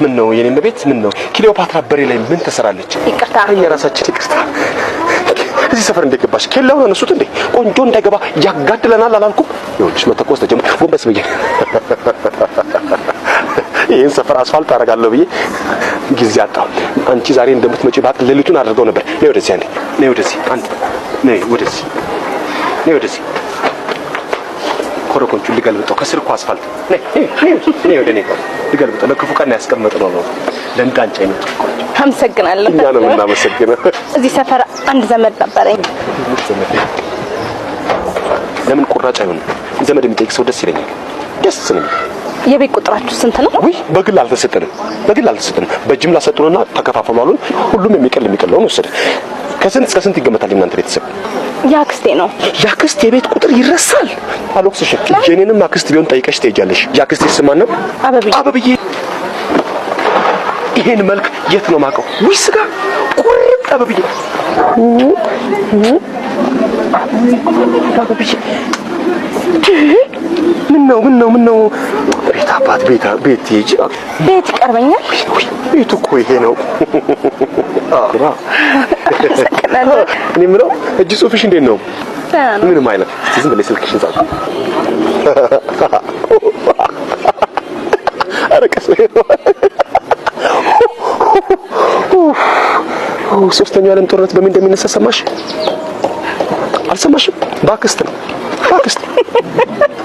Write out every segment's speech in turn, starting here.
ምን ነው የኔ እመቤት? ምን ነው ክሊዮፓትራ በሬ ላይ ምን ትሰራለች? ይቅርታ። እኛ ራሳችን ይቅርታ። እዚህ ሰፈር እንዴት ገባሽ? ኬላውን አነሱት እንዴ? ቆንጆ እንዳይገባ ያጋድለናል አላልኩም? ይኸውልሽ መተኮስ ተጀመረ። ጎንበስ ብዬ ይህን ሰፈር አስፋልት አደርጋለሁ ብዬ ጊዜ አጣሁ። አንቺ ዛሬ እንደምትመጪ ባቅ ሌሊቱን አድርገው ነበር። ነይ ወደዚህ፣ አንዴ ነይ ወደዚህ፣ አንድ ነይ ወደዚህ፣ ነይ ወደዚህ። ኮረኮንቹን ልገልብጠው። ከስር እኮ አስፋልት። ነይ ነይ ነይ ወደ እኔ ልገልብጠው። ለክፉ ቀን ያስቀመጥነው ነው። ለእንዳንቺ አይነት ቆንጆ። አመሰግናለሁ። እኛ ነው የምናመሰግነው። እዚህ ሰፈር አንድ ዘመድ ነበረኝ። ዘመድ ለምን ቁራጭ አይሆንም? ዘመድ የሚጠይቅ ሰው ደስ ይለኛል። ደስ ነው የሚለኝ። የቤት ቁጥራችሁ ስንት ነው? ውይ በግል አልተሰጠንም፣ በግል አልተሰጠንም። በጅምላ ሰጡንና ተከፋፈሉ አሉን። ሁሉም የሚቀል የሚቀለውን ወሰደ። ከስንት እስከ ስንት ይገመታል የእናንተ ቤተሰብ? የአክስቴ ነው። የአክስት የቤት ቁጥር ይረሳል? አልወቅስሽም። የኔንም አክስት ቢሆን ጠይቀሽ ትሄጃለሽ። የአክስቴ ስም ማን ነው? አበብዬ። አበብዬ። ይሄን መልክ የት ነው ማቀው? ውይ ስጋ ቁርጥ አበብዬ፣ አበብዬ። ምን ነው ምን ነው ምን ነው? ቤት አባት ቤት ቤት ትሄጂ ቤት ይቀርበኛል። ውይ ቤቱ እኮ ይሄ ነው። አመሰግናለሁ። እኔ የምለው እጅ ጽሁፍሽ እንዴት ነው? ደህና ነው። ምንም አይነት። እስቲ ዝም ብለሽ ስልክሽን ጻፊ። ኧረ ቀስ በይ። ሶስተኛው የዓለም ጦርነት በምን እንደሚነሳ ሰማሽ? አልሰማሽም? በአክስት ነው። በአክስት።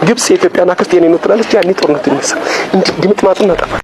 ግብጽ የኢትዮጵያን አክስት የኔ ነው ትላለች። ያኔ ጦርነቱ ይነሳል። እንዲህ ድምጥማጡን እናጠፋለን።